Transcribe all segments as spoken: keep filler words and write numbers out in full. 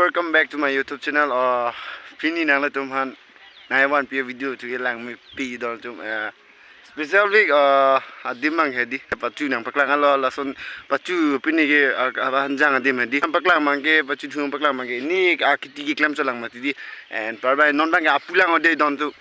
Welcome back to my YouTube channel. Uh, pini nanglitum aphan nai vanpi video thu kelang mepi don atum, uh, special week, uh, adim abang hedi. Pachu nangpaklang alo lason pachu pini ke, uh, ahanjang adim hedi. Nangpaklang abang ke, pachu thu nangpaklang abang ke, ni akiti keklem cholang mati di. And parbai non abang ke apulang ode don atum.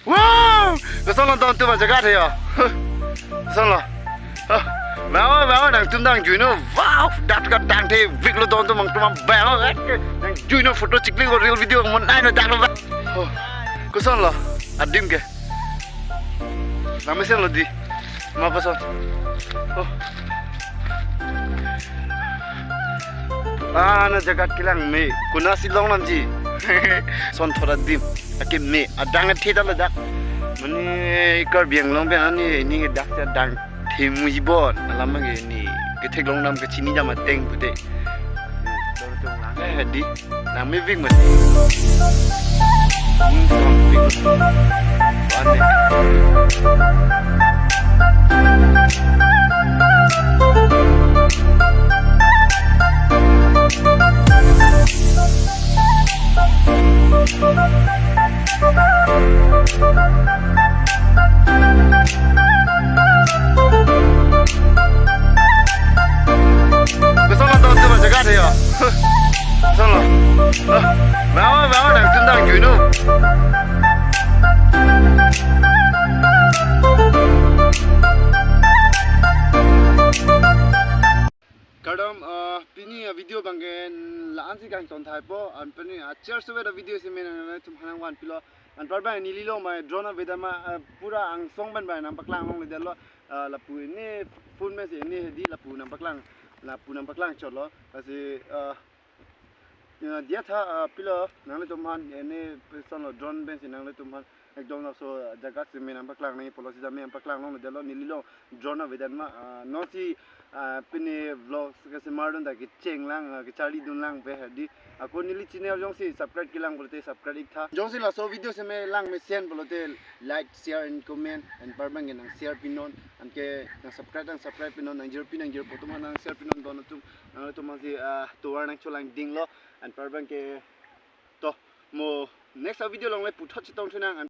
Wow! Kosonlo don atum ajaga the yo. Kosonlo. Bawa, bawa, nangtum dang juino. Wow, dat ka dang the, week lo don atum nangtum bang. Nang juino photo chikli ko reel video mo nai no dak lo ba. Oh, kosonlo. Adim ke. Nang mesenlo di. Ma koson. Oh. Ah, na jagat kelang me. Konatsi longnangji. Son thora dim. Akeme adang athe ta ladak. Mane Karbi Anglong pen ani ini dak ta dang themuji bon. Alam ke ni ketheklong dam kechini dam ateng pute. Dor tong lang eh di. Nang me ving mati. Hmm, son ving. Ane. Kosonlo don atum ajaga the yo. Kosonlo. Ah, bawa, bawa, nangtum dang juino. Kardom, ah, pini avideo abang ke la-ansi kangton thaipo, an pini acher suvet avideo si me nangtum aphan nang vanpilo, an parbai neli lo mai drone avedet ma, ah, pura angsong pen bai nangpaklang longledetlo, ah, lapu ini phone pensi ini hedi lapu nangpaklang, lapu nangpaklang chotlo, lasi, ah, ya, diya tha, ah, pilo, nanglitum aphan, ini kosonlo drone pensi nanglitum aphan, ekdom laso jagat si me nangpaklang nangji pulo sita me nangpaklang longledetlo, neli lo drone avedet ma, ah, nonsi, ah, pini vlog kesemar dun ta kecheng lang, ah, kecharli dun lang pe hedi. Ako neli channel jongsi subscribe kelang pulote subscribe ik tha. Jongsi laso video si me lang mesen pulote like, share and comment, and parbai ke nang share pinon, anke nang subscribe, nang subscribe pinon, nang jirpi, nang jirpo atum aphan nang share pinon don atum, nangtum aphansi, ah, tovar nangcholang dinglo, and parbai ke to mo next video along le puthot chetong thunang.